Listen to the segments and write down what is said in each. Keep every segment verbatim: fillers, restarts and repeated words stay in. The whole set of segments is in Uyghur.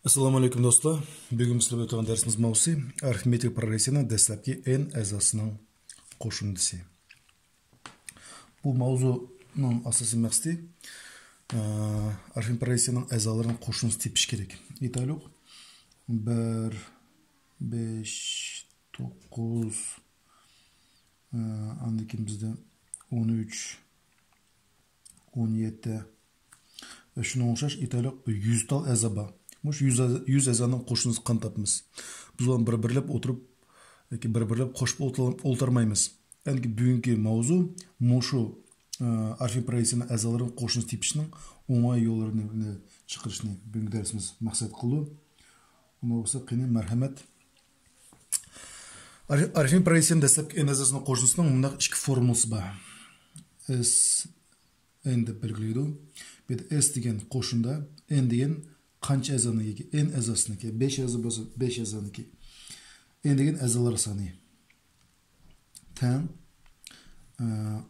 ئەسسالامۇ ئەلەيكۇم دوستلار. بۈگۈن بىز سىلەر بىلەن ئۆتىدىغان دەرسىمىز ماۋزۇسى ئارىفمېتىك پروگرېسسىيەنىڭ دەسلەپكى ئېن ئەزاسىنىڭ قوشۇندىسى. بۇ ماۋزۇنىڭ ئاساسىي مەقسىتى، ئە، ئارىفمېتىك پروگرېسسىيەنىڭ ئەزالىرىنىڭ قوشۇندىسى تېپىش كېرەك. ئېيتايلۇق، بىر، بەش، توققۇز، ئە، ئاندىن كېيىن بىزدە ئون ئۈچ، ئون يەتتە. ۋە شۇنىڭغا ئوخشاش ئېيتايلۇق، بىر يۈز تال ئەزا بار. مۇشۇ يۈز ئەزا-، يۈز ئەزانىڭ قوشۇندىسىنى قانداق تاپىمىز؟ بىز ئۇلارنى بىر-بىرلەپ ئولتۇرۇپ ياكى بىر-بىرلەپ قوشۇپ ئولتۇر-، ئولتۇرمايمىز. ئەمدى بۈگۈنكى ماۋزۇ مۇشۇ، ئە، ئارىفمېتىك پروگرېسسىيەنىڭ ئەزالىرىنى قوشۇندىسى تېپىشنىڭ ئوڭاي يوللىرىنى چىقىرىشنى بۈگۈنكى دەرسىمىز مەقسەت قىلىدۇ. ئۇنداق بولسا، قېنى، مەرھەمەت. ئارىفمېتىك پروگرېسسىيەنىڭ دەسلەپكى ئېن ئەزاسىنىڭ قوشۇندىسىنىڭ مۇنداق ئىككى فورمۇلىسى بار. ئېس ئېن دەپ بەلگىلەيدۇ. بۇ يەردە ئېس دېگەن قوشۇندا، ئېن دېگەن قانچە ئەزانىڭكى، ئېن ئەزاسىنىڭكى، بەش ئەزا بولسا، بەش ئەزانىڭكى. ئېن دېگەن ئەزالار سانى. تەڭ، ئە،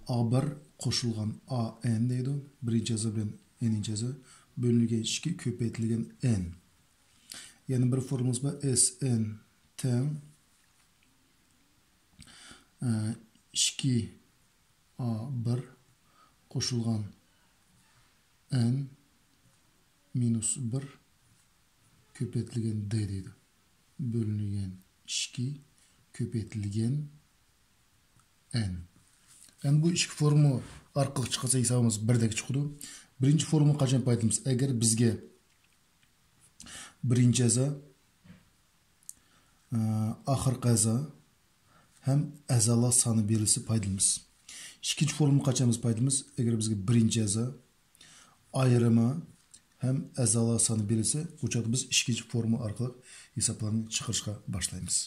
ئا بىر قوشۇلغان ئا ئېن دەيدۇ. بىرىنچى ئەزا بىلەن ئېنىنچى ئەزا بۆلۈنگەن ئىككى كۆپەيتىلگەن ئېن. يەنە بىر فورمۇلىسى بار، ئېس ئېن تەڭ، ئە، ئىككى ئا بىر قوشۇلغان ئېن مىنۇس بىر كۆپەيتىلگەن دې دەيدۇ. بۆلۈنگەن ئىككى كۆپەيتىلگەن ئېن. ئەمدى بۇ ئىككى فورمۇلا ئارقىلىق چىقارسا ھېسابىمىز بىردەك چىقىدۇ. بىرىنچى فورمۇلا قاچان پايدىلىنىمىز؟ ئەگەر بىزگە بىرىنچى ئەزا، ئە، ئاخىرقى ئەزا ھەم ئەزالار سانى بېرىلسە پايدىلىنىمىز. ئىككىنچى فورمۇلا قاچان بىز پايدىلىنىمىز؟ ئەگەر بىزگە بىرىنچى ئەزا، ئايرىمى ھەم ئەزالار سانى بېرىلسە، بۇ چاغدا بىز ئىككىنچى فورمۇلا ئارقىلىق ھېسابلارنى چىقىرىشقا باشلايمىز.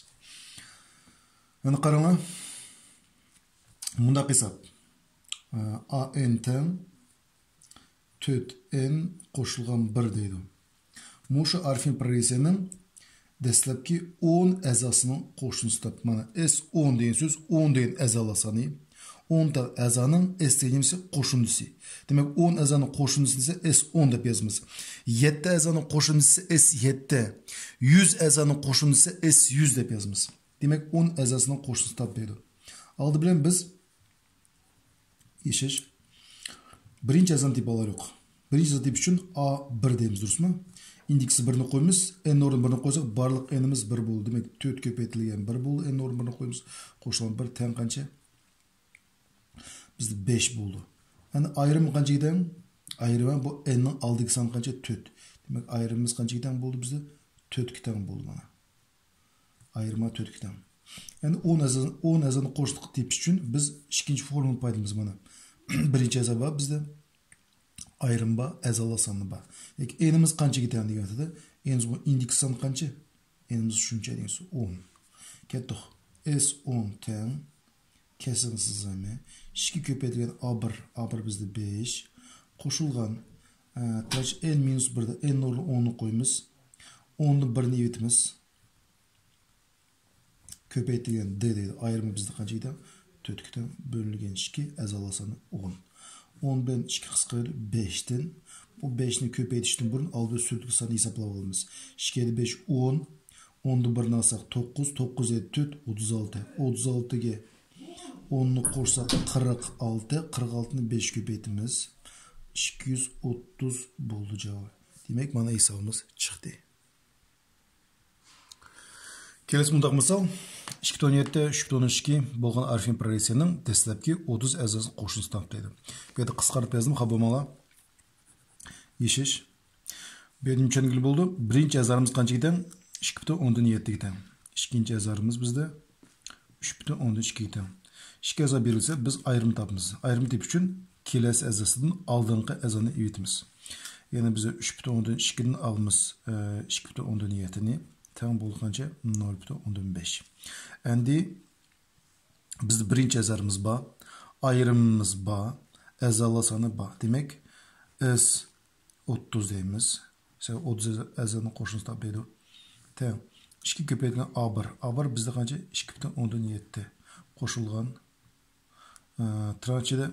مانا قاراڭلار، مۇنداق ھېساب. ئا ئېن تەڭ تۆت ئېن قوشۇلغان بىر دەيدۇ. مۇشۇ ئارىفمېتىك پروگرېسسىيەنىڭ دەسلەپكى ئون ئەزاسىنىڭ قوشۇندىسى تاپ. مانا، ئېس ئون دېگەن سۆز، ئون دېگەن ئەزالار سانى. ئون تال ئەزانىڭ ئېس دېگەن نېمىسى؟ قوشۇندىسى. دېمەك، ئون ئەزانىڭ قوشۇندىسى دېسە، ئېس ئون دەپ يازىمىز. يەتتە ئەزانىڭ قوشۇندىسى دېسە، ئېس يەتتە. يۈز ئەزانىڭ قوشۇندىسى دېسە، ئېس يۈز دەپ يازىمىز. دېمەك، ئون ئەزاسىنىڭ قوشۇندىسى تاپ دەيدۇ. ئالدى بىلەن بىز يېشىش. بىرىنچى ئەزانى تېپىپ ئالايلۇق. بىرىنچى ئەزانى تېپىش ئۈچۈن ئا بىر دەيمىز، دۇرۇسمۇ؟ ئىندېكسى بىرنى قويىمىز. ئېن ئورنىغا بىرنى قويساق، بارلىق ئېنىمىز بىر بولدى. دېمەك، تۆت كۆپەيتىلگەن بىر بولدى. ئېن ئورنىغا بىرنى قويىمىز. قوشۇلغان بىر تەڭ قانچە؟ بىزدە بەش بولدى. ئەمدى ئايرىمى قانچىگە تەڭ؟ ئايرىمى بۇ ئېننىڭ ئالدىدىكى سان قانچە؟ تۆت. دېمەك، ئايرىمىمىز قانچىگە تەڭ بولدى بىزدە؟ تۆتكە تەڭ بولدى مانا. ئايرىمى تۆتكە تەڭ. يەنى ئون ئەزا، ئون ئەزانى قوشۇندىسى تېپىش ئۈچۈن بىز ئىككىنچى فورمۇلىنى پايدىلىنىمىز مانا. بىرىنچى ئەزا بار بىزدە. ئايرىم بار، ئەزالار سانى بار. يەنى ئېنىمىز قانچىگە تەڭ دېگەن ۋاقتىدا، ئېنىمىز بۇ ئىندېكس سان قانچە؟ ئېنىمىز شۇنچە دېگەن سۆز ئون. كەتتۇق. ئېس ئون تەڭ. كەسىرنى سىزىمەن. ئىككى كۆپەيتىلگەن ئا بىر، ئا بىر بىزدە بەش. قوشۇلغان، ئە، تاش ئېن مىنۇس بىردە ئېن ئورنىغا ئوننى قويىمىز. ئوندىن بىرنى ئېلىۋېتىمىز. كۆپەيتىلگەن دې دەيدۇ. ئايرىمى بىزدە قانچىگە تەڭ؟ تۆتكە تەڭ. بۆلۈنگەن ئىككى، ئەزالار سانى ئون. ئون بىلەن ئىككى قىسقىرىدۇ، بەشتىن. بۇ بەشنى كۆپەيتىشتىن بۇرۇن ئالدى سۈرەتتىكى ساننى ھېسابلاپ ئالىمىز. ئىككى يەتتە بەش ئون، ئوندىن بىرنى ئالساق توققۇز، توققۇز يەتتە تۆت، ئوتتۇز ئالتە. ئوتتۇز ئالتىگە ئوننى قوشساق قىرىق ئالتە، قىرىق ئالتىنى بەشكە كۆپەيتىمىز. ئىككى يۈز ئوتتۇز بولدى جاۋابى. دېمەك، مانا ھېسابىمىز چىقتى. كېلەسى مۇنداق مىسال، ئىككى پۈتۈن ئون يەتتە، ئۈچ پۈتۈن ئون ئىككى بولغان ئارىفمېتىك پروگرېسسىيەنىڭ دەسلەپكى ئوتتۇز ئەزاسىنىڭ قوشۇندىسىنى تاپ دەيدۇ. بۇ يەردە قىسقارتىپ يازدىم، خاپا بولماڭلار. يېشىش. بۇ يەردىن چۈشەنگىلى بولىدۇ. بىرىنچى ئەزالىرىمىز قانچىگە تەڭ؟ ئىككى پۈتۈن ئوندىن يەتتىگە تەڭ. ئىككىنچى ئەزالىرىمىز بىزدە ئۈچ پۈتۈن ئوندىن ئىككىگە تەڭ. ئىككى ئەزا بېرىلسە، بىز ئايرىم تاپىمىز. ئايرىم تېپىش ئۈچۈن كېلەسى ئەزاسىدىن ئالدىنقى ئەزانى ئېلىۋېتىمىز. يەنى بىز ئۈچ پۈتۈن ئوندىن ئىككىدىن ئالىمىز، ئە، ئىككى پۈتۈن ئوندىن يەتتىنى تەڭ بولغانچە نۆل پۈتۈن ئوندىن بەش. ئەمدى بىزدە بىرىنچى ئەزالىرىمىز بار، ئايرىمىمىز بار، ئەزالار سانى بار. دېمەك، ئېس ئوتتۇز دەيمىز. مەسىلەن، ئوتتۇز ئەزالارنىڭ قوشۇندىسى تاپىدۇ. تەڭ ئىككى كۆپەيتىلگەن ئا بىر. ئا بىر بىزدە قانچە؟ ئىككى پۈتۈن ئوندىن يەتتە. قوشۇلغان، ئە، تىرناق ئىچىدە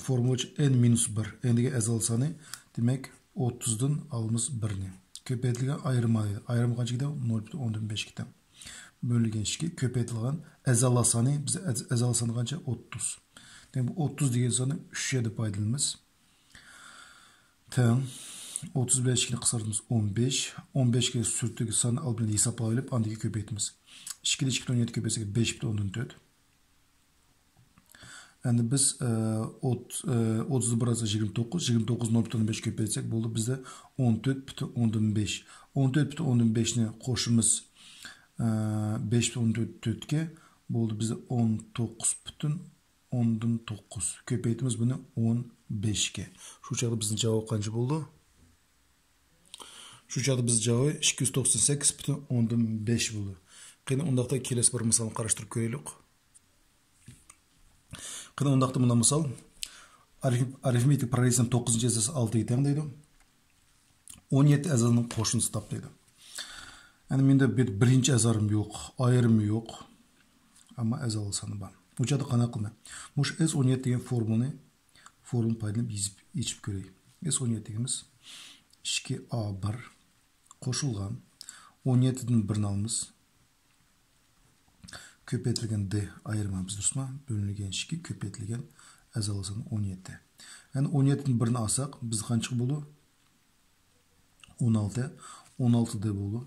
فورمۇلا بويىچە ئېن مىنۇس بىر. ئېن دېگەن ئەزالار سانى. دېمەك، ئوتتۇزدىن ئالىمىز بىرنى. كۆپەيتىلگەن ئايرىم. ئايرىم قانچىگە تەڭ؟ نۆل پۈتۈن ئوندىن بەشكە تەڭ. بۆلۈنگەن ئىككى، كۆپەيتىلگەن ئەزالار سانى، بىز ئەز-، ئەزالار سانى قانچە؟ ئوتتۇز. دېمەك، بۇ ئوتتۇز دېگەن ساننى ئۈچ يەردە پايدىلىنىمىز. تەڭ ئوتتۇز بىلەن ئىككىنى قىسقارتىمىز، ئون بەش. ئون بەشكە سۈرتتىكى ساننى ئالدى بىلەن ھېسابلاۋېلىپ، ئاندىن كېيىن كۆپەيتىمىز. ئىككىدىن ئىككى پۈتۈن ئون يەتتە كۆپەيتسەك، بەش پۈتۈن ئوندىن تۆت. ئەمدى بىز، ئە، ئوت-، ئە، ئوتتۇز بىر ئالسا يىگىرمە توققۇز، يىگىرمە توققۇز نۆل پۈتۈن ئون بەش كۆپەيتسەك بولدى، بىزدە ئون تۆت پۈتۈن ئوندىن بەش. ئون تۆت پۈتۈن ئوندىن بەشنى قوشىمىز، ئە، بەش پۈتۈن ئوندىن تۆتكە، بولدى بىزدە ئون توققۇز پۈتۈن ئوندىن توققۇز. كۆپەيتىمىز بۇنى ئون بەشكە. شۇ چاغدا بىزنىڭ جاۋاب قانچە بولدى؟ شۇ چاغدا بىز جاۋابى ئىككى يۈز توقسان سەككىز پۈتۈن ئوندىن بەش بولدى. قېنى، ئۇنداقتا كېلەسى بىر مىسالنى قاراشتۇرۇپ كۆرەيلى. قېنى، ئۇنداقتا مۇنداق مىسال. ئارىف-، ئارىفمېتىك پروگرېسسىنىڭ توققۇزىنچى ئەزاسى ئالتىگە تەڭ دەيدۇ. ئون يەتتە ئەزانىڭ قوشۇندىسى تاپ دەيدۇ. يەنى مېنىڭدە بىر، بىرىنچى ئەزالىرىم يوق، ئايرىمى يوق. ئەمما ئەزالار سانى بار. ئۇ چاغدا قانداق قىلىمەن؟ مۇشۇ ئېس ئون يەتتە دېگەن فورمۇلىنى، فورمۇلىنى پايدىلىنىپ يېزىپ، ئېچىپ كۆرەي. ئېس ئون يەتتە دېگىنىمىز ئىككى ئا بىر قوشۇلغان ئون يەتتىدىن بىرنى ئالىمىز. كۆپەيتىلگەن دې ئايرىمىمىز، دۇرۇسمۇ؟ بۆلۈنگەن ئىككى، كۆپەيتىلگەن ئەزالار سانى ئون يەتتە. يەنى ئون يەتتىدىن بىرنى ئالساق، بىز قانچە بولىدۇ؟ ئون ئالتە. ئون ئالتە دې بولىدۇ.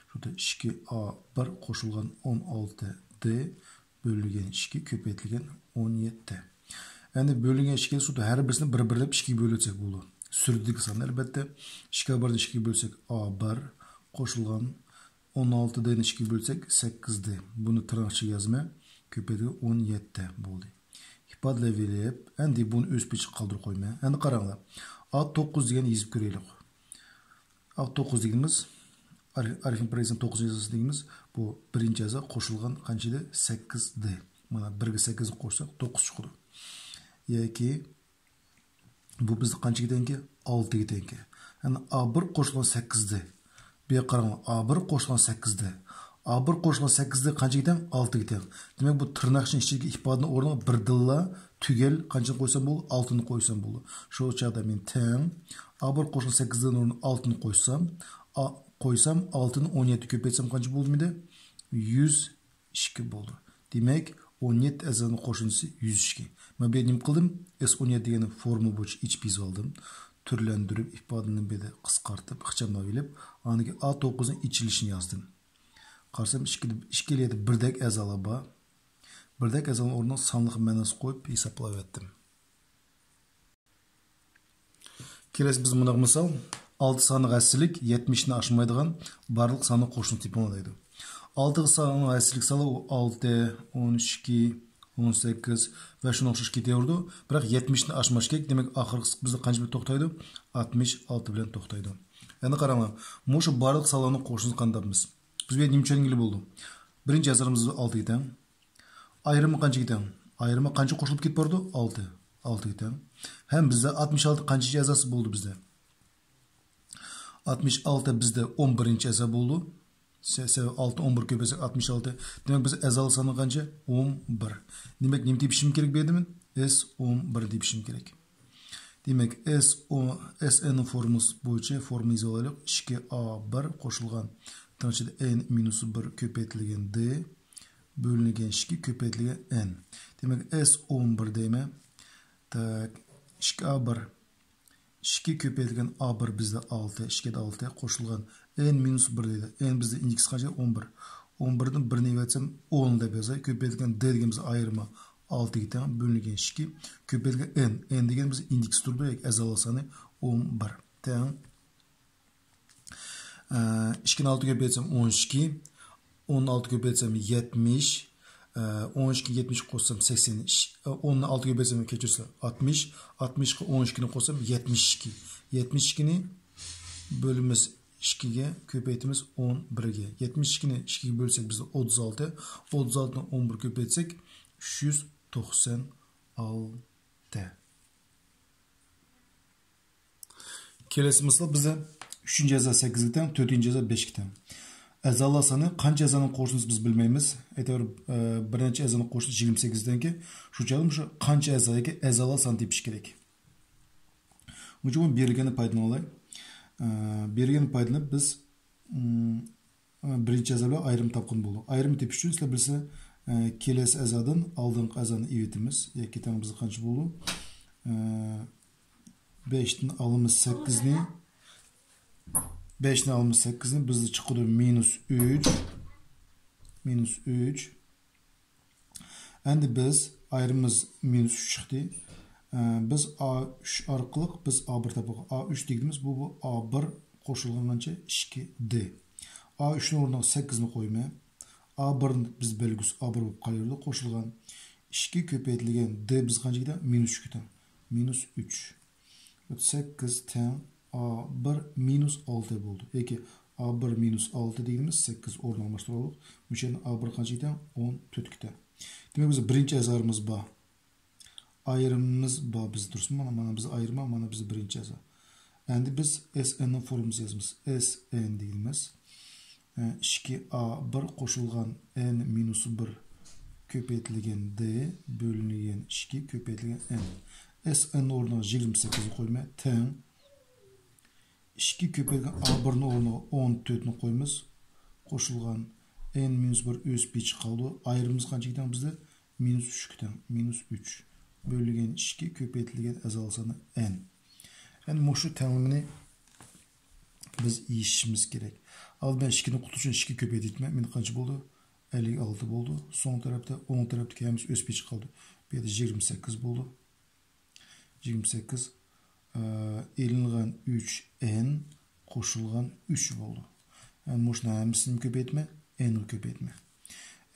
شۇ يەردە ئىككى ئا بىر قوشۇلغان ئون ئالتە دې بۆلۈنگەن ئىككى، كۆپەيتىلگەن ئون يەتتە. يەنى بۆلۈنگەن ئىككى، شۇ يەردە ھەر بىرسىنى بىر-بىرلەپ ئىككىگە بۆلۈۋەتسەك بولىدۇ. سۈرىدىكى سان، ئەلۋەتتە. ئىككى ئا بىرنى ئىككىگە بۆلسەك، ئا بىر قوشۇلغان ئون ئالتە دېنى ئىككىگە بۆلسەك، سەككىز دې. بۇنى تىرناق ئىچىگە يازىمەن. كۆپەيتىلگەن ئون يەتتە بولدى. ئىپادىلەۋېلىپ، ئەمدى بۇنى ئۆز پېتىچە قالدۇرۇپ قويىمەن. ئەمدى قاراڭلار. ئا توققۇز دېگەننى يېزىپ كۆرەيلى. ئا توققۇز دېگىنىمىز، ئارىف-، ئارىفمېتىك پروگرېسسىنىڭ توققۇزىنچى ئەزاسى دېگىنىمىز، بۇ بىرىنچى ئەزا قوشۇلغان قانچە ئىدى؟ سەككىز دې. مانا بىرگە سەككىزنى قوشساق، توققۇز چىقىدۇ. ياكى بۇ بىزدە قانچىگە تەڭكى؟ ئالتىگە تەڭكى. يەنى ئا بىر قوشۇلغان سەككىز دې. بۇ يەرگە قاراڭلار، ئا بىر قوشۇلغان سەككىز دې. ئا بىر قوشۇلغان سەككىز دې قانچىگە تەڭ؟ ئالتىگە تەڭ. دېمەك، بۇ تىرناقچىنىڭ ئىچىدىكى ئىپادىنىڭ ئورنىغا بىردىنلا تۈگەل قانچىنى قويسام بولىدۇ؟ ئالتىنى قويسام بولىدۇ. شۇ چاغدا مەن تەڭ ئا بىر قوشۇلغان سەككىز دېنىڭ ئورنىغا ئالتىنى قويسام، ئا-، قويسام، ئالتىنى ئون يەتتە كۆپەيتسەم قانچە بولدى مېنىڭدە؟ يۈز ئىككى بولدى. دېمەك، ئون يەتتە ئەزانىڭ قوشۇندىسى يۈز ئىككى. مەن بۇ يەردە نېمە قىلدىم؟ ئېس ئون يەتتە دېگەننى فورمۇلا بويىچە ئېچىپ يېزىۋالدىم. تۈرلەندۈرۈپ، ئىپادىنى بۇ يەردە قىسقارتىپ، ئىخچاملاۋېلىپ، ئاندىن كېيىن ئا توققۇزنىڭ ئېچىلىشىنى يازدىم. قارىسام، ئىككى، ئىككىلا يەردە بىردەك ئەزالار بار. بىردەك ئەزالارنىڭ ئورنىغا سانلىق مەناسى قويۇپ ھېسابلاۋەتتىم. كېلەسى بىز مۇنداق مىسال، ئالتە سانلىق ھەسسىلىك يەتمىشنى ئاشمايدىغان بارلىق سانلىق قوشۇندىسى تېپىڭلار دەيدۇ. ئالتە سانلىق ھەسسىلىك سانلار ئۇ ئالتە، ئون ئىككى، ئون سەككىز ۋە شۇنىڭغا ئوخشاش كېتىۋېرىدۇ. بىراق يەتمىشنى ئاشماس كېرەك. دېمەك، ئاخىرقىسى بىزدە قانچە بىلەن توختايدۇ؟ ئاتمىش ئالتە بىلەن توختايدۇ. ئەمدى قاراڭلار، مۇشۇ بارلىق سانلارنىڭ قوشۇندىسىنى قانداق بىز؟ بىز بۇ يەردە نېمە چۈشەنگىلى بولىدۇ؟ بىرىنچى ئەزالىرىمىز ئالتىگە تەڭ. ئايرىمى قانچىگە تەڭ؟ ئايرىمى قانچە قوشۇلۇپ كېتىپ بارىدۇ؟ ئالتە. ئالتىگە تەڭ. ھەم بىزدە ئاتمىش ئالتە قانچىنچى ئەزاسى بولدى بىزدە؟ ئاتمىش ئالتە بىزدە ئون بىرىنچى ئەزا بولدى. سە-، سەۋەبى ئالتە، ئون بىر كۆپەيتسەك ئاتمىش ئالتە. دېمەك، بىز ئەزالار سانى قانچە؟ ئون بىر. دېمەك، نېمە تېپىشىم كېرەك بۇ يەردە مەن؟ ئېس ئون بىر تېپىشىم كېرەك. دېمەك، ئېس ئون، ئېس ئېن فورمۇلىسى بويىچە فورمۇلا يېزىۋالايلى. ئىككى ئا بىر قوشۇلغان تەڭ ئىچىدە ئېن مىنۇس بىر كۆپەيتىلگەن دې بۆلۈنگەن ئىككى كۆپەيتىلگەن ئېن. دېمەك، ئېس ئون بىر دەيمەن. تاك، ئىككى ئا بىر. ئىككى كۆپەيتىلگەن ئا بىر بىزدە ئالتە، ئىككى ئالتە قوشۇلغان ئېن مىنۇس بىر دەيدۇ. ئېن بىزدە ئىندېكس قانچە؟ ئون بىر. ئون بىردىن بىرنى ئېلىۋەتسەم، ئون دەپ يازاي. كۆپەيتىلگەن دې دېگىنىمىز ئايرىمى ئالتىگە تەڭ، بۆلۈنگەن ئىككى. كۆپەيتىلگەن ئېن، ئېن دېگىنىمىز ئىندېكس تۇرىدۇ، ياكى ئەزالار سانى ئون بىر. تەڭ. ئىككىنى ئالتە كۆپەيتسەم ئون ئىككى، ئون ئالتە كۆپەيتسەم يەتمىش، ئون ئىككى يەتمىش قوشسام سەكسەن، ئون ئالتە كۆپەيتسەم، كەچۈرسىلەر، ئاتمىش، ئاتمىشقا ئون ئىككىنى قوشسام يەتمىش ئىككى، يەتمىش ئىككىنى بۆلىمىز ئىككىگە، كۆپەيتىمىز ئون بىرگە. يەتمىش ئىككىنى ئىككىگە بۆلسەك بىزدە ئوتتۇز ئالتە، ئوتتۇز ئالتىنى ئون بىرگە كۆپەيتسەك ئۈچ يۈز توقسان ئالتە. كېلەسى مىسال بىزدە ئۈچىنچى ئەزا سەككىزگە تەڭ، تۆتىنچى ئەزا بەشكە تەڭ. ئەزالار سانى قانچە ئەزانىڭ قوشۇندىسى بىز بىلمەيمىز. ئەتەۋەر، ئە، بىر نەچچە ئەزانىڭ قوشۇندىسى يىگىرمە سەككىز دېگەنكى، شۇ چاغدا مۇشۇ قانچە ئەزا ياكى ئەزالار سانى تېپىش كېرەك. شۇنىڭ ئۈچۈن بۇ بېرىلگەننى پايدىلىنىۋالاي. ئە، بېرىلگەن پايدىلىنىپ بىز، ئىم، ئە، بىرىنچى ئەزا بىلەن ئايرىم تاپقىلى بولىدۇ. ئايرىم تېپىش ئۈچۈن سىلەر بىلىسىلەر، ئە، كېلەسى ئەزادىن ئالدىنقى ئەزانى ئېلىۋېتىمىز. ياكى تەڭ بىزدە قانچە بولىدۇ؟ ئە، بەشتىن ئالىمىز سەككىزنى. بەشتىن ئالىمىز سەككىزنى، بىزدە چىقىدۇ مىنۇس ئۈچ. مىنۇس ئۈچ. ئەمدى بىز ئايرىمىمىز مىنۇس ئۈچ چىقتى. ئە، بىز ئا ئۈچ ئارقىلىق بىز ئا بىر تاپىمىز. ئا ئۈچ دېگىنىمىز بۇ، بۇ ئا بىر قوشۇلغان قانچە؟ ئىككى دې. ئا ئۈچنىڭ ئورنىغا سەككىزنى قويىمەن. ئا بىر بىز بەلگىسى ئا بىر بولۇپ قالىۋېرىدۇ. قوشۇلغان ئىككى كۆپەيتىلگەن دې بىز قانچىگە تەڭ؟ مىنۇس ئۈچكە تەڭ. مىنۇس ئۈچ. سەككىز تەڭ ئا بىر مىنۇس ئالتە بولدى. ياكى ئا بىر مىنۇس ئالتە دېگىنىمىز سەككىز، ئورنى ئالماشتۇرۇۋالدۇق. مۇشۇ يەردىن ئا بىر قانچىگە تەڭ؟ ئون تۆتكە تەڭ. دېمەك، بىز بىرىنچى ئەزالىرىمىز بار. ئايرىمىمىز بار بىز، دۇرۇسمۇ؟ مانا، مانا بىز ئايرىم، مانا بىز بىرىنچى ئەزا. ئەمدى بىز ئېس ئېننىڭ فورمۇلىسىنى يازىمىز. ئېس ئېن دېگىنىمىز، ئە، ئىككى ئا بىر قوشۇلغان ئېن مىنۇس بىر كۆپەيتىلگەن دې بۆلۈنگەن ئىككى كۆپەيتىلگەن ئېن. ئېس ئېن ئورنىغا يىگىرمە سەككىزنى قويىمەن، تەڭ ئىككى كۆپەيتىلگەن ئا بىرنىڭ ئورنىغا ئون تۆتنى قويىمىز. قوشۇلغان ئېن مىنۇس بىر ئۆز پېتى قالدى. ئايرىمىمىز قانچىگە تەڭ بىزدە؟ مىنۇس ئۈچكە تەڭ. مىنۇس ئۈچ بۆلۈنگەن ئىككى كۆپەيتىلگەن ئەزالىق سانى ئېن. ئەمدى مۇشۇ تەڭلىمىنى بىز يېشىشىمىز كېرەك. ئالدى بىلەن ئىككىنى قۇتۇلۇش ئۈچۈن ئىككى كۆپەيتىمەن. مېنىڭ قانچە بولدى؟ ئەللىك ئالتە بولدى. سول تەرەپتە، ئوڭ تەرەپتىكى ھەممىسى ئۆز پېتى قالدى. بۇ يەردە يىگىرمە سەككىز بولدى. يىگىرمە سەككىز، ئە، ئېلىنغان ئۈچ ئېن قوشۇلغان ئۈچ بولدى. ئەمدى مۇشۇنىڭ ھەممىسىنى كۆپەيتىمەن، ئېنغا كۆپەيتىمەن.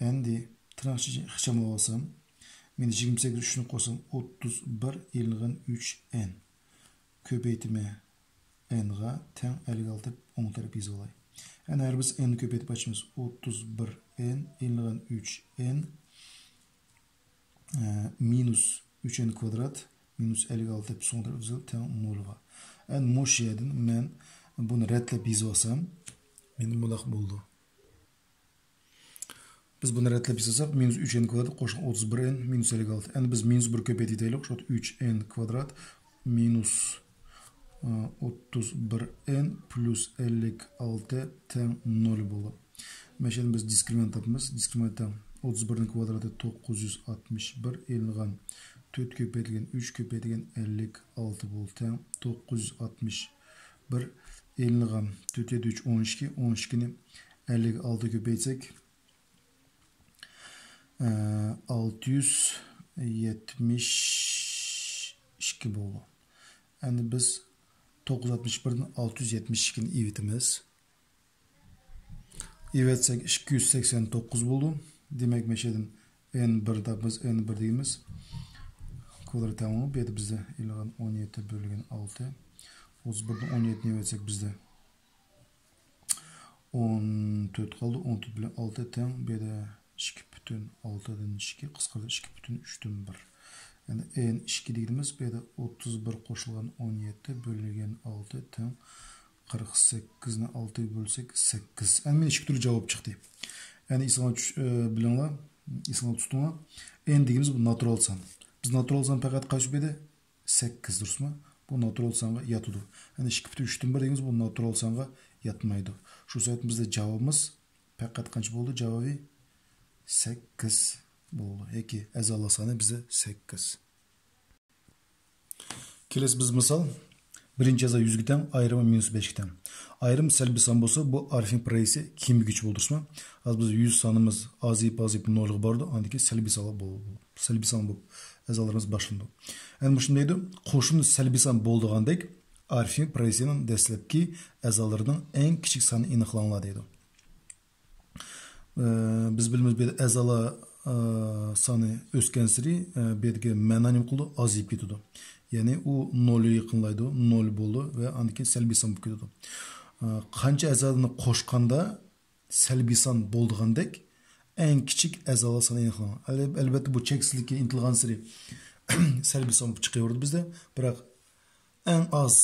ئەمدى تىرناق ئىچىگە ئىخچاملاۋالسام، مەن يىگىرمە سەككىز ئۈچنى قوشسام، ئوتتۇز بىر ئېلىنغان ئۈچ ئېن. كۆپەيتىمەن ئېنغا تەڭ ئەللىك ئالتە دەپ ئوڭ تەرەپ يېزىۋالاي. ئەنە ھەر بىرسى ئېننى كۆپەيتىپ ئاچىمىز. ئوتتۇز بىر ئېن ئېلىنغان ئۈچ ئېن، ئە، مىنۇس ئۈچ ئېن كۋادرات مىنۇس ئەللىك ئالتە دەپ سول تەرەپ يېزىلىپ تەڭ نولغا. ئەنە مۇشۇ يەردىن مەن بۇنى رەتلەپ يېزىۋالسام، مېنىڭ مۇنداق بولىدۇ. بىز بۇنى رەتلەپ يېزىساق، مىنۇس ئۈچ ئېن كۋادرات قوشۇلغان ئوتتۇز بىر ئېن مىنۇس ئەللىك ئالتە. ئەمدى بىز مىنۇس بىر كۆپەيتىۋېتەيلى. شۇ ئۈچ ئېن كۋادرات مىنۇس، ئە، ئوتتۇز بىر ئېن پلۇس ئەللىك ئالتە تەڭ نول بولدى. مەسىلەن، بىز دىسكرىمىنانت تاپىمىز. دىسكرىمىنانت تەڭ ئوتتۇز بىرنىڭ كۋادراتى توققۇز يۈز ئاتمىش بىر ئېلىنغان تۆت كۆپەيتىلگەن ئۈچ كۆپەيتىلگەن ئەللىك ئالتە بولدى تەڭ توققۇز يۈز ئاتمىش بىر ئېلىنغان تۆت يەتتە ئۈچ ئون ئىككى، ئون ئىككىنى ئەللىك ئالتە كۆپەيتسەك، ئە، ئالتە يۈز يەتمىش ئىككى بولدى. ئەمدى بىز توققۇز يۈز ئاتمىش بىردىن ئالتە يۈز يەتمىش ئىككىنى ئېلىۋېتىمىز. ئېلىۋەتسەك، ئىككى يۈز سەكسەن توققۇز بولدى. دېمەك، مەشەدىن ئېن بىر تاپىمىز، ئېن بىر دېگىنىمىز كۋادرات تەڭ بولۇپ، بۇ يەردە بىزدە ئېلىنغان ئون يەتتە بۆلۈنگەن ئالتە. ئوتتۇز بىردىن ئون يەتتىنى ئېلىۋەتسەك، بىزدە ئون تۆت قالدى. ئون تۆت بىلەن ئالتە تەڭ، بۇ يەردە ئىككى پۈتۈن ئالتىدىن ئىككى، قىسقىرىدى، ئىككى پۈتۈن ئۈچتىن بىر. يەنى ئېن ئىككى دېگىنىمىز بۇ يەردە ئوتتۇز بىر قوشۇلغان ئون يەتتە بۆلۈنگەن ئالتە تەڭ قىرىق سەككىزنى ئالتىگە بۆلسەك، سەككىز. ئەمدى مانا ئىككى تۈرلۈك جاۋاب چىقتى. يەنى ئېسىڭلار چۈش-، ئە، بىلىڭلار، ئېسىڭلار تۇتۇڭلار. ئېن دېگىنىمىز بۇ ناتۇرال سان. بىز ناتۇرال سان پەقەت قايسى بىرى؟ سەككىز، دۇرۇسمۇ؟ بۇ ناتۇرال سانغا ياتىدۇ. يەنى ئىككى پۈتۈن ئۈچتىن بىر دېگىنىمىز بۇ ناتۇرال سانغا ياتمايدۇ. شۇ سەۋەبتىن بىزدە جاۋابىمىز پەقەت قانچە بولدى؟ جاۋابى سەككىز بولدى. ياكى ئەزالار سانى بىزدە سەككىز. كېلەسى بىز مىسال، بىرىنچى ئەزا يۈزگە تەڭ، ئايرىمى مىنۇس بەشكە تەڭ. ئايرىم سەلبىي سان بولسا، بۇ ئارىفنىڭ پرايسى كېمىگۈچى بولدى، دۇرۇسمۇ؟ ھازىر بىز يۈز سانىمىز ئازىيىپ، ئازىيىپ نولغا بارىدۇ، ئاندىن كېيىن سەلبىي سان بول-، سەلبىي سان بولۇپ ئەزالىرىمىز باشلىنىدۇ. ئەنە مۇشۇنى دەيدۇ، قوشۇمدا سەلبىي سان بولىدىغاندەك، ئارىفنىڭ پرايسىنىڭ دەسلەپكى ئەزالىرىنىڭ ئەڭ كىچىك سانىنى ئېنىقلاڭلار دەيدۇ. ئە، بىز بىلىمىز، بۇ يەردە ئەزالار، ئە، سانى ئۆسكەنسېرى، ئە، بۇ يەردىكى مەنا نېمە قىلىدۇ؟ ئازىيىپ كېتىدۇ. يەنى ئۇ نولغا يېقىنلايدۇ، نول بولىدۇ ۋە ئاندىن كېيىن سەلبىي سان بولۇپ كېتىدۇ. ئە، قانچە ئەزالارنى قوشقاندا سەلبىي سان بولىدىغاندەك ئەڭ كىچىك ئەزالار سانى ئېنىقلىنىدۇ. ئەل-، ئەلبەتتە، بۇ چەكسىزلىككە ئىنتىلغانسېرى سەلبىي سان بولۇپ چىقىۋېرىدۇ بىزدە. بىراق ئەڭ ئاز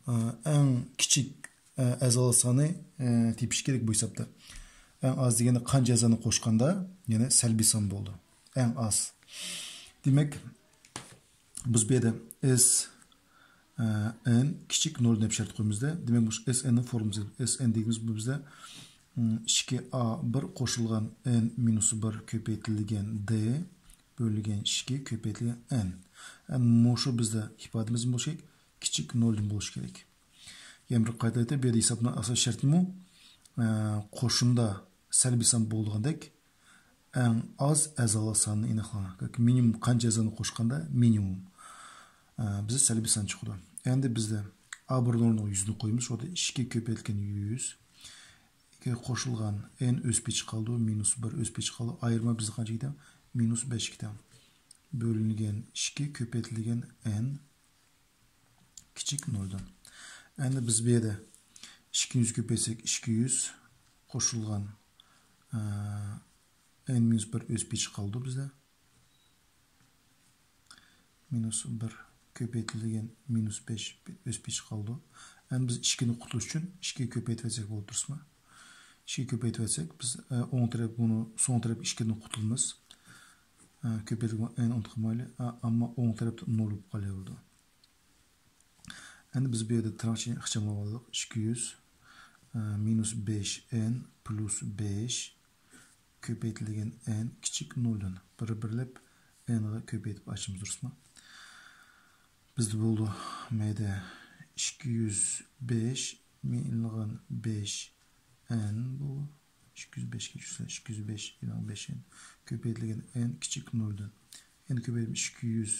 ئە، ئەڭ كىچىك، ئە، ئەزالار سانى، ئە، تېپىش كېرەك بۇ ھېسابتا. ئەڭ ئاز دېگەندە قانچە ئەزانى قوشقاندا، يەنى سەلبىي سان بولدى. ئەڭ ئاز. دېمەك، بىز بۇ يەردە ئېس ئە، ئېن كىچىك نول دەپ شەرت قويىمىزدە. دېمەك، مۇشۇ ئېس ئېننىڭ فورمۇلىسى، ئېس ئېن دېگىنىمىز بۇ بىزدە، ئىم، ئىككى ئا بىر قوشۇلغان ئېن مىنۇس بىر كۆپەيتىلگەن دې بۆلۈنگەن ئىككى كۆپەيتىلگەن ئېن. ئە، مۇشۇ بىزدە ئىپادىمىز بولۇشى كېرەك، كىچىك نولدىن بولۇشى كېرەك. يەنە بىر قايتا ئېيتاي، بۇ يەردە ھېسابنىڭ ئاساس شەرتىمۇ، ئە، قوشۇندا سەلبىي سان بولىدىغاندەك، ئەڭ ئاز ئەزالار سانىنى ئېنىقلاڭ. ياكى مىنىمۇم قانچە ئەزانى قوشقاندا مىنىمۇم. ئە، بىزدە سەلبىي سان چىقىدۇ. ئەمدى بىزدە ئا بىرنىڭ ئورنىغا يۈزنى قويىمىز. شۇ يەردە ئىككى كۆپەيتكەن يۈز. ئىككى قوشۇلغان ئېن ئۆز پېتى قالىدۇ، مىنۇس بىر ئۆز پېتى قالىدۇ. ئايرىما بىزدە قانچە كېتە؟ مىنۇس بەش كېتە. بۆلۈنگەن ئىككى كۆپەيتىلگەن ئېن كىچىك نولدىن. ئەمدى بىز بۇ يەردە ئىككى يۈز كۆپەيتسەك، ئىككى يۈز قوشۇلغان، ئە، ئېن مىنۇس بىر ئۆز پېتى قالىدۇ بىزدە. مىنۇس بىر كۆپەيتىلگەن مىنۇس بەش ئۆز پېتى قالىدۇ. ئەمدى بىز ئىككىنى قۇتۇلۇش ئۈچۈن ئىككىگە كۆپەيتىۋەتسەك بولىدۇ، دۇرۇسمۇ؟ ئىككىگە كۆپەيتىۋەتسەك، بىز، ئە، ئوڭ تەرەپ بۇنى، سول تەرەپ ئىككىدىن قۇتۇلىمىز. ئە، كۆپەيتىلگەن ئېن ئۇنتۇپ قالمايلى. ئە، ئەمما ئوڭ تەرەپتە نول بولۇپ قالىۋېرىدۇ. ئەمدى بىز بۇ يەردە تىرناقچىنى ئىخچاملاۋالدۇق. ئىككى يۈز، ئە، مىنۇس بەش ئېن پلۇس بەش كۆپەيتىلگەن ئېن كىچىك نولدىن. بىر بىرلەپ ئېنغا كۆپەيتىپ ئاچىمىز، دۇرۇسمۇ؟ بىزدە بولدى مەيدە ئىككى يۈز بەش مىنغان بەش ئېن بولدى. ئىككى يۈز بەشكە چۈشسە، ئىككى يۈز بەش مىنغان بەش ئېن كۆپەيتىلگەن ئېن كىچىك نولدىن. ئېن كۆپەيتىپ ئىككى يۈز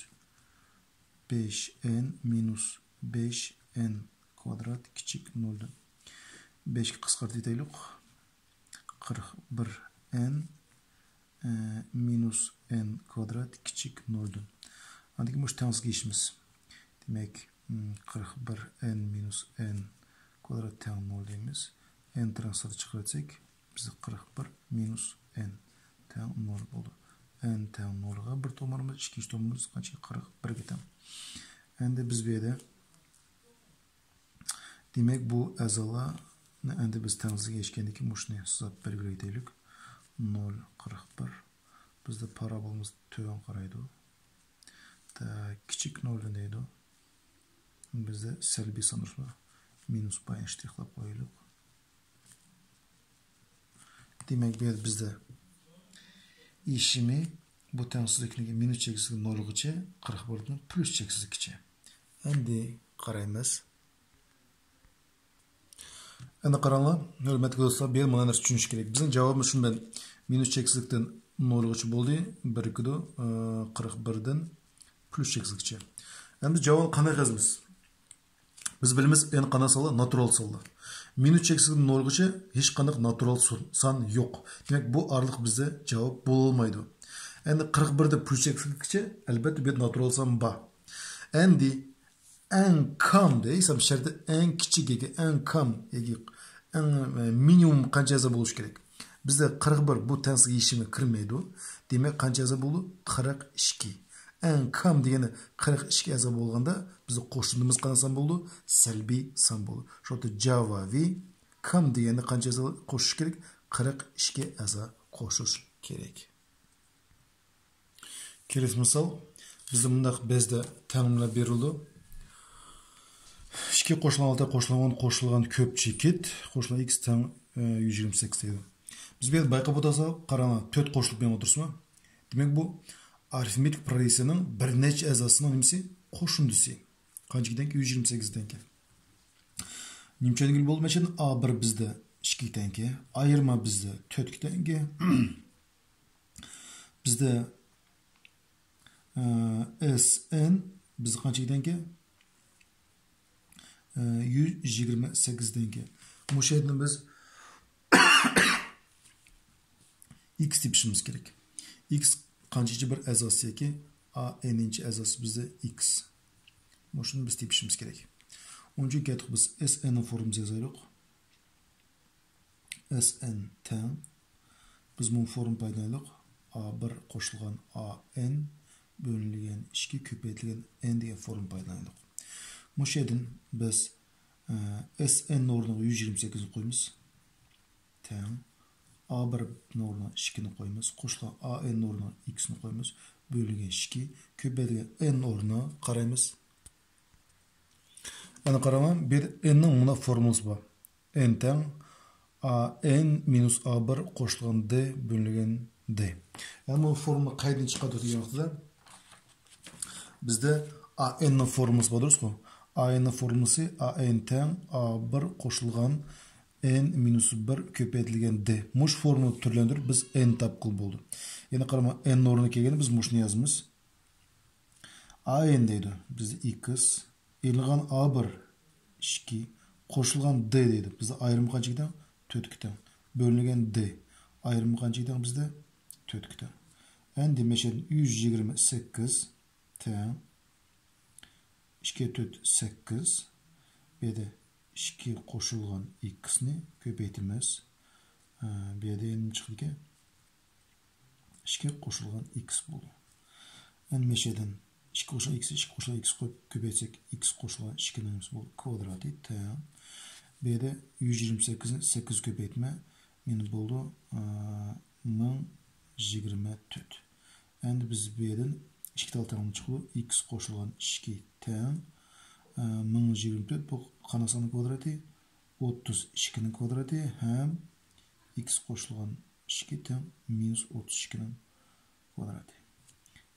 بەش ئېن مىنۇس بەش ئېن كۋادرات كىچىك نولدىن. بەشكە قىسقارتىۋېتەيلى. قىرىق بىر ئېن، ئە، مىنۇس ئېن كۋادرات كىچىك نولدىن. ئاندىن كېيىن مۇشۇ تەڭسىزگە ئېشىمىز. دېمەك، م، قىرىق بىر ئېن مىنۇس ئېن كۋادرات تەڭ نول دەيمىز. ئېن تىرناق سىرتىغا چىقىرىۋەتسەك، بىزدە قىرىق بىر مىنۇس ئېن تەڭ نول بولدى. ئېن تەڭ نولغا بىر تومۇرىمىز، ئىككىنچى تومۇرىمىز قانچە؟ قىرىق بىرگە تەڭ. ئەمدى بىز بۇ يەردە، دېمەك، بۇ ئەزالارنى ئەمدى بىز تەڭسىزگە ئېشكەندىن كېيىن مۇشۇنى سىزىپ بەلگىلىۋېتەيلىك. نول، قىرىق بىر. بىزدە پارابولىمىز تۆۋەن قارايدۇ. تا كىچىك نولدىن دەيدۇ. بىزدە سەلبىي سان، مىنۇس بار، شترىخلاپ قويايلۇق. دېمەك، بۇ يەردە بىزدە ئېشىمى بۇ تەڭسىزلىكنىڭ مىنۇس چەكسىزلىكى نولغىچە، قىرىق بىردىن پلۇس چەكسىزلىككىچە. ئەمدى قارايمىز. ئەنە قاراڭلار، ھۆرمەتلىك دوستلار، بۇ يەر مانا نەرسە چۈشىنىش كېرەك. بىزنىڭ جاۋابىمىز شۇ بىلەن مىنۇس چەكسىزلىكتىن نولغىچە بولدى، بىرىكىدۇ، ئە، قىرىق بىردىن پلۇس چەكسىزلىككىچە. ئەمدى جاۋابنى قانداق يازىمىز؟ بىز بىلىمىز، ئېنى قانداق سانلار؟ ناتۇرال سانلار. مىنۇس چەكسىزلىكتىن نولغىچە ھېچقانداق ناتۇرال سان، سان يوق. دېمەك، بۇ ئارىلىق بىزدە جاۋاب بولالمايدۇ. ئەمدى قىرىق بىردىن پلۇس چەكسىزلىككىچە، ئەلبەتتە، بۇ يەردە ناتۇرال سان بار. ئەمدى ئەڭ كام دەيسەن، شەرتى ئەڭ كىچىك ياكى ئەڭ كام ياكى ئەڭ، ئە، مىنىمۇم قانچە ئەزا بولۇشى كېرەك؟ بىزدە قىرىق بىر بۇ تەڭسىزلىك يېشىمى كىرمەيدۇ. دېمەك، قانچە ئەزا بولىدۇ؟ قىرىق ئىككى. ئەڭ كام دېگەندە قىرىق ئىككى ئەزا بولغاندا، بىزدە قوشۇندىمىز قانداق سان بولىدۇ؟ سەلبىي سان بولىدۇ. شۇ ۋاقىتتا جاۋابى كام دېگەندە قانچە ئەزا قوشۇش كېرەك؟ قىرىق ئىككى ئەزا قوشۇش كېرەك. كېلىسى مىسال، بىزدە مۇنداق بەزىدە تەڭلىمىلەر بېرىلىدۇ. ئىككى قوشۇلغان ئالتە قوشۇلغان ئون قوشۇلغان كۆپ چېكىت، قوشۇلغان ئىكس تەڭ، ئە، يۈز يىگىرمە سەككىز دەيدۇ. بىز بۇ يەردە بايقاپ ئولتۇرساق، قاراڭلار، تۆت قوشۇلۇپ مېڭىپ ئولتۇرسىمۇ؟ دېمەك، بۇ ئارىفمېتىك پروگرېسسىيەنىڭ بىر نەچچە ئەزاسىنىڭ نېمىسى؟ قوشۇندىسى. قانچە دېگەنكى؟ يۈز يىگىرمە سەككىز دېگەنكى. نېمە ئۈچۈن دېگىلى بولىدۇ؟ مەسىلەن، ئا بىر بىزدە ئىككىگە تەڭكى، ئايرىما بىزدە تۆتكە تەڭكى. بىزدە، ئە، ئېس ئېن بىزدە قانچە دېگەنكى؟ ئە، يۈز يىگىرمە سەككىز دېگەنكى. مۇشۇ يەردىن بىز ئىكس تېپىشىمىز كېرەك. ئىكس قانچىنچى بىر ئەزاسى ياكى ئا ئېنىنچى ئەزاسى بىزدە ئىكس. مۇشۇنى بىز تېپىشىمىز كېرەك. ئۇنىڭ ئۈچۈن كەتتۇق بىز ئېس ئېننىڭ فورمۇلىسىنى يازايلۇق. ئېس ئېن تەڭ. بىز بۇ فورمۇلا پايدىلىنايلۇق. ئا بىر قوشۇلغان ئا ئېن بۆلۈنگەن ئىككى كۆپەيتىلگەن ئېن دېگەن فورمۇلا پايدىلىنايلۇق. مۇشۇ يەردىن بىز، ئە، ئېس ئېن ئورنىغا يۈز يىگىرمە سەككىزنى قويىمىز. تەڭ. ئا بىر ئورنىغا ئىككىنى قويىمىز. قوشۇلغان ئا ئېن ئورنىغا ئىكسنى قويىمىز. بۆلۈنگەن ئىككى. كۆپەيتىلگەن ئېن ئورنىغا قارايمىز. ئەنە قاراڭلار، بۇ يەردە ئېننىڭ مۇنداق فورمۇلىسى بار. ئېن تەڭ ئا ئېن مىنۇس ئا بىر قوشۇلغان دې بۆلۈنگەن دې. يەنى بۇ فورمۇلا قەيدىن چىقىدۇ دېگەن ۋاقىتتا، بىزدە ئا ئېننىڭ فورمۇلىسى بار، دۇرۇسقۇ؟ ئا ئېننىڭ فورمۇلىسى ئا ئېن تەڭ ئا بىر قوشۇلغان ئېن مىنۇس بىر كۆپەيتىلگەن دې. مۇشۇ فورمۇلىنى تۈرلەندۈرۈپ بىز ئېن تاپقىلى بولدى. يەنى قاراڭلار، ئېن ئورنىغا كەلگەندە بىز مۇشۇنى يازىمىز. ئا ئېن دەيدۇ. بىزدە ئېكس. ئېلىنغان ئا بىر ئىككى. قوشۇلغان دې دەيدۇ. بىزدە ئايرىمى قانچىگە تەڭ؟ تۆتكە تەڭ. بۆلۈنگەن دې. ئايرىمى قانچىگە تەڭ بىزدە؟ تۆتكە تەڭ. ئەندى مەشەدىن يۈز يىگىرمە سەككىز تەڭ ئىككى تۆت سەككىز. بۇ يەردە ئىككى قوشۇلغان ئېكسنى كۆپەيتىمىز. ئە، بۇ يەردە يەنە نېمە چىقىدىكەن؟ ئىككى قوشۇلغان ئېكس بولدى. ئەنە مەشەدىن ئىككى قوشۇلغان ئېكس، ئىككى قوشۇلغان ئېكس قويۇپ كۆپەيتسەك، ئېكس قوشۇلغان ئىككىنىڭ نېمىسى بولدى؟ كۋادراتى تەڭ. بۇ يەردە يۈز يىگىرمە سەككىزنى سەككىز كۆپەيتمە، مېنى بولدى، ئە، مىڭ يىگىرمە تۆت. ئەندى بىز بۇ يەردىن ئىككى تال تەڭلىمە چىقىدۇ. ئېكس قوشۇلغان ئىككى تەڭ، ئە، مىڭ يىگىرمە تۆت، بۇ قانداق ساننىڭ كۋادراتى؟ ئوتتۇز ئىككىنىڭ كۋادراتى ھەم ئېكس قوشۇلغان ئىككى تەڭ مىنۇس ئوتتۇز ئىككىنىڭ كۋادراتى.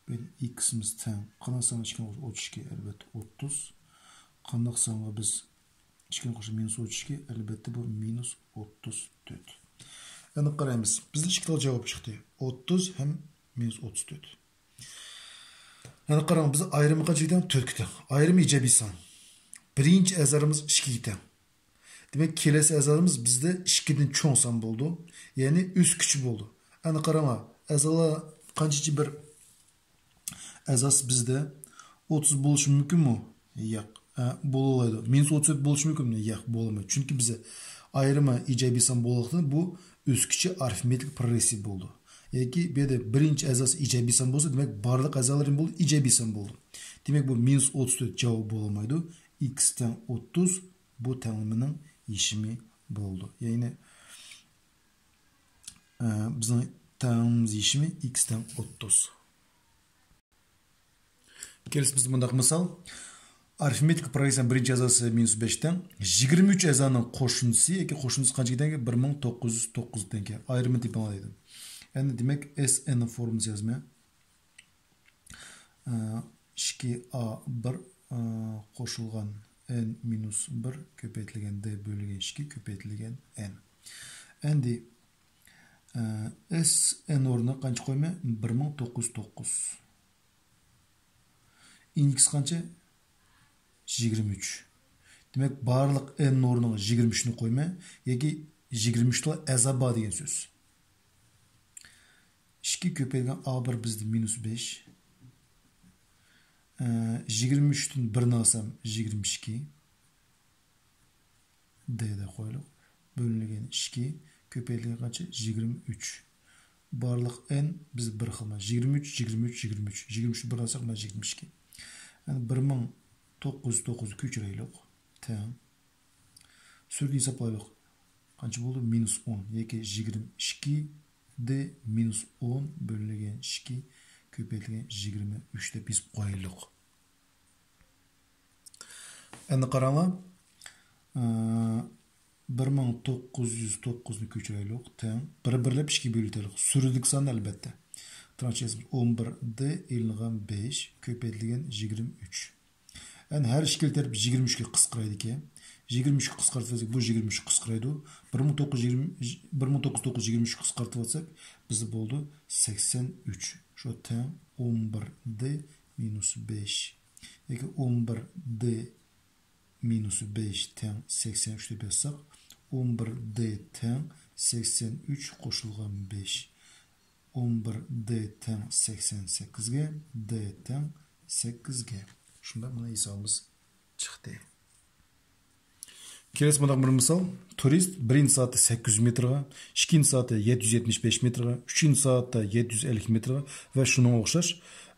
بۇ يەردە ئېكسىمىز تەڭ قانداق سانغا؟ ئىككىنى قوشساق ئوتتۇز ئىككى، ئەلۋەتتە ئوتتۇز. قانداق سانغا بىز ئىككىنى قوشساق مىنۇس ئوتتۇز ئىككى، ئەلۋەتتە بۇ مىنۇس ئوتتۇز تۆت. ئەنە قارايمىز. بىزدە ئىككى تال جاۋاب چىقتى. ئوتتۇز ھەم مىنۇس ئوتتۇز تۆت. ئەنە قاراڭ، بىز ئايرىمى قانچىگە تەڭ؟ تۆتكە تەڭ. ئايرىمى ئىجابىي سان. بىرىنچى ئەزالىرىمىز ئىككىگە تەڭ. دېمەك، كېلەسى ئەزالىرىمىز بىزدە ئىككىدىن چوڭ سان بولىدۇ. يەنى ئۆسكۈچى بولىدۇ. ئەنە قاراڭلار، ئەزالار قانچىچە بىر ئەزاسى بىزدە ئوتتۇز بولۇشى مۇمكىنمۇ؟ ياق. ئە، بولالايدۇ. مىنۇس ئوتتۇز تۆت بولۇشى مۇمكىنمۇ؟ ياق، بولالمايدۇ. چۈنكى بىزدە ئايرىمى ئىجابىي سان بولغانلىقتىن بۇ ئۆسكۈچى ئارىفمېتىك پروگرېسسىيە بولىدۇ. ياكى بۇ يەردە بىرىنچى ئەزاسى ئىجابىي سان بولسا، دېمەك، بارلىق ئەزالىرى بولىدۇ، ئىجابىي سان بولىدۇ. دېمەك، بۇ مىنۇس ئوتتۇز تۆت جاۋاب بولالمايدۇ. ئېكس تەڭ ئوتتۇز بۇ تەڭلىمىنىڭ يېشىمى بولىدۇ. يەنى، ئە، بىزنىڭ تەڭلىمىمىز يېشىمى ئېكس تەڭ ئوتتۇز. كېلىسى بىز مۇنداق مىسال. ئارىفمېتىك پروگرېسسىيەنىڭ بىرىنچى ئەزاسى مىنۇس بەش تەڭ. يىگىرمە ئۈچ ئەزانىڭ قوشۇندىسى ياكى قوشۇندىسى قانچىگە تەڭكەن؟ بىر مىڭ توققۇز يۈز توققۇز تەڭكەن. ئايرىمىنى تېپىڭلار دەيدۇ. ئەمدى دېمەك، ئېس ئېننىڭ فورمۇلىسى يازىمەن. ئىككى ئا بىر، ئە، قوشۇلغان ئېن مىنۇس بىر كۆپەيتىلگەن دې بۆلۈنگەن ئىككى كۆپەيتىلگەن ئېن. ئەمدى، ئە، ئېس ئېن ئورنىغا قانچە قويىمەن؟ بىر مىڭ توققۇز يۈز توققۇز. ئىنكىس قانچە؟ يىگىرمە ئۈچ. دېمەك، بارلىق ئېن ئورنىغا يىگىرمە ئۈچنى قويىمەن. ياكى يىگىرمە ئۈچ تال ئەزا بار دېگەن سۆز. ئىككى كۆپەيتكەن ئا بىر بىزدە مىنۇس بەش. ئە، يىگىرمە ئۈچتىن بىرنى ئالسام، يىگىرمە ئىككى. دې دەپ قويايلۇق. بۆلۈنگەن ئىككى، كۆپەيتىلگەن قانچە؟ يىگىرمە ئۈچ. بارلىق ئېن بىز بىر خىل. يىگىرمە ئۈچ، يىگىرمە ئۈچ، يىگىرمە ئۈچ. يىگىرمە ئۈچنى بىرنى ئالساق، مانا يىگىرمە ئىككى. يەنى بىر مىڭ توققۇز يۈز توققۇزنى كۆچۈرەيلۇق. تەڭ. سۈرىدە ھېسابلايلۇق. قانچە بولدى؟ مىنۇس ئون ياكى يىگىرمە ئىككى دې مىنۇس ئون بۆلۈنگەن ئىككى كۆپەيتىلگەن يىگىرمە ئۈچ دەپ يېزىپ قويايلۇق. ئەمدى قاراڭلار. ئە، بىر مىڭ توققۇز يۈز توققۇزنى كۆچۈرەيلۇق. تەڭ. بىر بىرلەپ ئىككىگە بۆلۈپ ئۆتەيلۇق. سۈرىدىكى ساننى ئەلۋەتتە. تىرناق ئىچىدە ئون بىر دې ئېلىنغان بەش كۆپەيتىلگەن يىگىرمە ئۈچ. ئەنە ھەر ئىككىلا تەرەپ يىگىرمە ئۈچكە قىسقىرايدىكەن. يىگىرمە ئۈچكە قىسقارتىۋەتسەك، بۇ يىگىرمە ئۈچكە قىسقىرايدۇ. بىر مىڭ توققۇز يۈز يىگىرمە، بىر مىڭ توققۇز يۈز توققۇز يىگىرمە ئۈچكە قىسقارتىۋەتسەك، بىزدە بولدى سەكسەن ئۈچ. شۇ تەڭ ئون بىر دې مىنۇس بەش. ياكى ئون بىر دې مىنۇس بەش تەڭ سەكسەن ئۈچ دەپ يازساق، ئون بىر دې تەڭ سەكسەن ئۈچ قوشۇلغان بەش. ئون بىر دې تەڭ سەكسەن سەككىزگە، دې تەڭ سەككىزگە. شۇنداق مانا ھېسابىمىز چىقتى. كېلىسى مۇنداق بىر مىسال. تۇرىست بىرىنچى سائەتتە سەككىز يۈز مېتىرغا، ئىككىنچى سائەتتە يەتتە يۈز يەتمىش بەش مېتىرغا، ئۈچىنچى سائەتتە يەتتە يۈز ئەللىك مېتىرغا ۋە شۇنىڭغا ئوخشاش،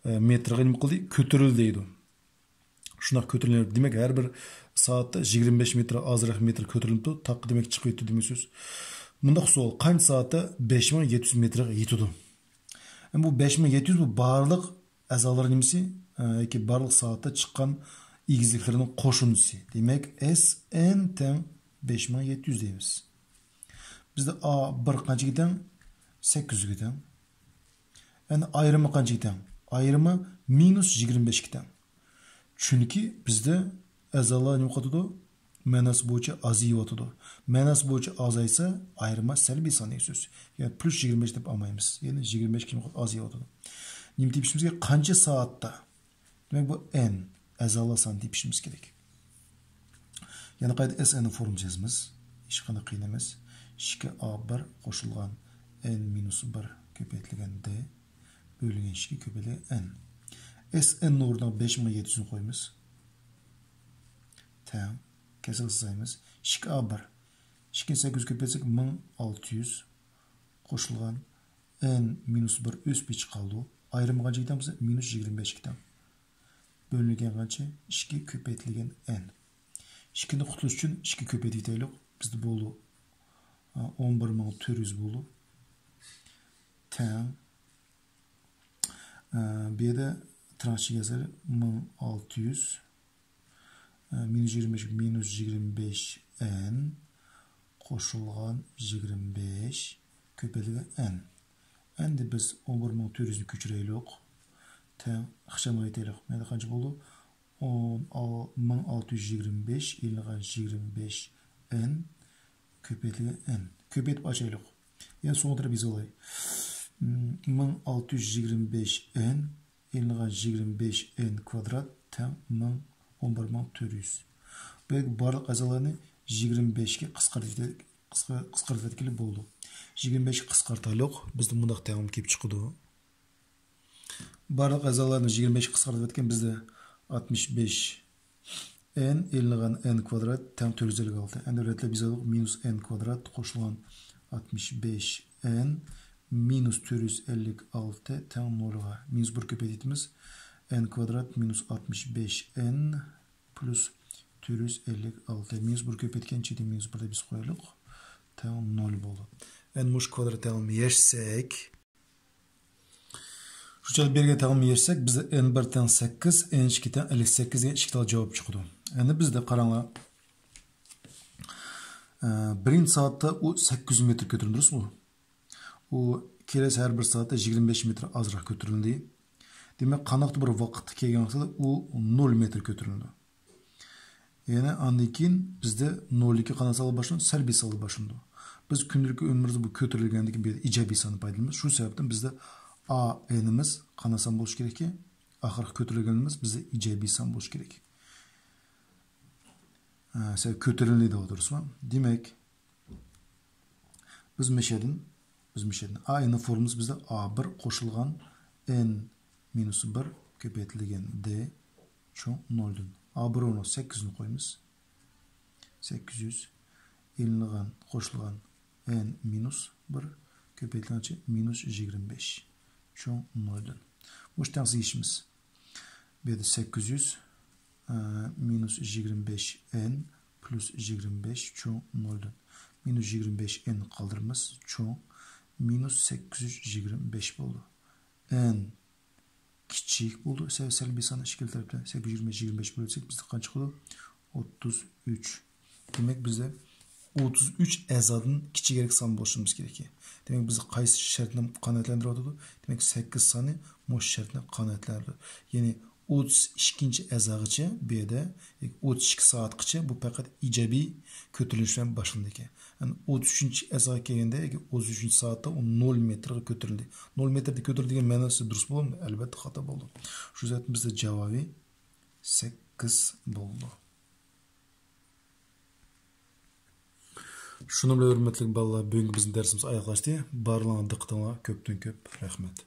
ئە، مېتىرغا نېمە قىلدى؟ كۆتۈرۈلدى دەيدۇ. شۇنداق كۆتۈرۈلۈپ، دېمەك، ھەر بىر سائەتتە يىگىرمە بەش مېتىر، ئازراق مېتىر كۆتۈرۈلۈپتۇ. تاققا، دېمەك، چىقىۋېتىپتۇ دېمەك سۆز. مۇنداق سوئال، قانچە سائەتتە بەش مىڭ يەتتە يۈز مېتىرغا يېتىدۇ؟ ئەمما بۇ بەش مىڭ يەتتە يۈز بۇ بارلىق ئەزالار نېمىسى؟ ئە، ياكى بارلىق سائەتتە چىققان ئېگىزلىكلىرىنىڭ قوشۇندىسى. دېمەك، S N تەڭ بەش مىڭ يەتتە يۈز دەيمىز. بىزدە A بىر قانچىگە تەڭ؟ سەككىز يۈزگە تەڭ. ئەنە ئايرىمى قانچىگە تەڭ؟ ئايرىمى مىنۇس يىگىرمە بەشكە تەڭ. چۈنكى بىزدە ئەزالار نېمە قىلىۋاتىدۇ؟ مەناسى بويىچە ئازىيىۋاتىدۇ. مەناسى بويىچە ئازايسا، ئايرىما سەلبىي سان دېگەن سۆز. يەنى پلۇس يىگىرمە بەش دەپ ئالمايمىز. يەنى يىگىرمە بەش كېيىن ئازىيىۋاتىدۇ. نېمە تېپىشىمىز كېرەك؟ قانچە سائەتتە؟ دېمەك، بۇ N، ئەزالار سانى تېپىشىمىز كېرەك. يەنە قايتا S N نىڭ فورمۇلىسىنى يازىمىز. ھېچقانداق قىيىن ئەمەس. ئىككى A بىر قوشۇلغان N مىنۇس بىر كۆپەيتىلگەن D بۆلۈنگەن ئىككى كۆپەيتىلگەن N. S N نىڭ ئورنىغا بەش مىڭ يەتتە يۈزنى قويىمىز. تەڭ. كەسىر قىلسايمىز. ئىككى A بىر. ئىككىنى سەككىز يۈز كۆپەيتسەك، مىڭ ئالتە يۈز قوشۇلغان N مىنۇس بىر ئۆسۈپ چىقىدۇ. ئايرىمى قانچىگە تەڭ بولسا، مىنۇس يىگىرمە بەشكە تەڭ. بۆلۈنگەن قانچە؟ ئىككى كۆپەيتىلگەن N. ئىككىنى قۇتۇلۇش ئۈچۈن ئىككى كۆپەيتىۋېتەيلى. بىزدە بولدى، ئون بىر مىڭ تۆت يۈز بولدى. تەڭ. ئە، بۇ يەردە تىرناق ئىچىگە يازايلى، مىڭ ئالتە يۈز، ئە، مىنۇس يىگىرمە بەش، مىنۇس يىگىرمە بەش N قوشۇلغان يىگىرمە بەش كۆپەيتىلگەن N. ئەمدى بىز ئون بىر مىڭ تۆت يۈزنى كۆچۈرەيلى. تەڭ ئىخچاملايتەيلى. مەيدە قانچە بولدى؟ ئون، مىڭ ئالتە يۈز يىگىرمە بەش ئېلىنغان يىگىرمە بەش N كۆپەيتىلگەن N. كۆپەيتىپ ئاچايلى. يەنە سوڭ تەرەپ يېزىۋالاي. مىڭ ئالتە يۈز يىگىرمە بەش N ئېلىنغان يىگىرمە بەش N كۋادرات تەڭ مىڭ، ئون بىر مىڭ تۆت يۈز. بۇ يەردىكى بارلىق ئەزالارنى يىگىرمە بەشكە قىسقارتىۋېتىپ، قىسقا-، قىسقارتىۋەتكىلى بولىدۇ. يىگىرمە بەشكە قىسقارتايلى. بىزدە مۇنداق تەڭلىمە كېلىپ چىقىدۇ. بارلىق ئەزالارنى يىگىرمە بەشكە قىسقارتىۋەتكەن، بىزدە ئاتمىش بەش N ئېلىنغان N كۋادرات تەڭ تۆت يۈز ئەللىك ئالتە. ئەمدى رەتلەپ يېزىۋالدۇق. مىنۇس N كۋادرات قوشۇلغان ئاتمىش بەش N مىنۇس تۆت يۈز ئەللىك ئالتە تەڭ نولغا. مىنۇس بىر كۆپەيتىمىز. N كۋادرات مىنۇس ئاتمىش بەش N پلۇس تۆت يۈز ئەللىك ئالتە. مىنۇس بىر كۆپەيتكەن چېتى مىنۇس بىر دەپ يېزىپ قويايلى. تەڭ نول بولدى. ئەمدى مۇشۇ كۋادرات تەڭلىمىنى يەشسەك، شۇ چاغدا بەرگەن تەڭلىمىنى يەشسەك، بىزدە N بىر تەڭ سەككىز، N ئىككى تەڭ ئەللىك سەككىز دېگەن ئىككى تال جاۋاب چىقىدۇ. ئەمدى بىزدە قاراڭلار. ئە، بىرىنچى سائەتتە ئۇ سەككىز يۈز مېتىر كۆتۈرۈلدى، دۇرۇسمۇ؟ ئۇ كېلەسى ھەر بىر سائەتتە يىگىرمە بەش مېتىر ئازراق كۆتۈرۈلدى. دېمەك، قانداقتۇر بىر ۋاقىتتا كەلگەن ۋاقتىدا ئۇ نول مېتىر كۆتۈرۈلىدۇ. يەنى ئاندىن كېيىن بىزدە نولدىكى قانداق سانلار باشلىنىدۇ؟ سەلبىي سانلار باشلىنىدۇ. بىز كۈندىلىك ئۆمرىمىزدە بۇ كۆتۈرۈلگەندىن كېيىن بۇ يەردە ئىجابىي ساننى پايدىلىنىمىز. شۇ سەۋەبتىن بىزدە A N ئىمىز قانداق سان بولۇشى كېرەككى؟ ئاخىرقى كۆتۈرۈلگەنلىرىمىز بىزدە ئىجابىي سان بولۇشى كېرەك. ھە، سەۋەب كۆتۈرۈلدى دەۋاتىمىزمۇ؟ دېمەك، بىز مۇشۇ يەردىن، بىز مۇشۇ يەردىن A N نىڭ فورمۇلىسى بىزدە A بىر قوشۇلغان N مىنۇس بىر كۆپەيتىلگەن D چوڭ نولدىن. A بىر ئورنىغا سەككىز يۈزنى قويىمىز. سەككىز يۈز ئېلىنغان، قوشۇلغان N مىنۇس بىر كۆپەيتىلگەن مىنۇس يىگىرمە بەش چوڭ نولدىن. مۇشۇ تەڭسىز يېشىمىز. بۇ يەردە سەككىز يۈز، ئە، مىنۇس يىگىرمە بەش N پلۇس يىگىرمە بەش چوڭ نولدىن. مىنۇس يىگىرمە بەش N قالدۇرىمىز، چوڭ مىنۇس سەككىز يۈز يىگىرمە بەش بولدى. N كىچىك بولدى. سەل-، سەلبىي سان ئىككىلا تەرەپتە سەككىز يۈز يىگىرمە بەش بۆلسەك، بىزدە قانچە چىقىدۇ؟ ئوتتۇز ئۈچ. دېمەك، بىزدە ئوتتۇز ئۈچ ئەزادىن كىچىكرەك سان بولۇشىمىز كېرەك. دېمەك، بىز قايسى شەرتنى قانائەتلەندۈرۈۋاتىدۇ؟ دېمەك، سەككىز سانى مۇشۇ شەرتنى قانائەتلەندۈرىدۇ. يەنى ئوتتۇز ئىككىنچى ئەزاغىچە بۇ يەردە، ياكى ئوتتۇز ئىككى سائەتقىچە بۇ پەقەت ئىجابىي كۆتۈرۈلۈش بىلەن باشلىنىدىكەن. يەنى ئوتتۇز ئۈچىنچى ئەزاغا كەلگەندە، ياكى ئوتتۇز ئۈچىنچى سائەتتە ئۇ نول مېتىرغا كۆتۈرۈلدى. نول مېتىردا كۆتۈرۈلدى دېگەن مەنىسى دۇرۇس بولامدۇ؟ ئەلۋەتتە خاتا بولىدۇ. شۇ سەۋەبتىن بىزدە جاۋابى سەككىز بولىدۇ. شۇنىڭ بىلەن ھۆرمەتلىك بالىلار، بۈگۈنكى بىزنىڭ دەرسىمىز ئاياغلاشتى. بارلىقىڭلارغا دىققىتىڭلارغا كۆپتىن كۆپ رەھمەت.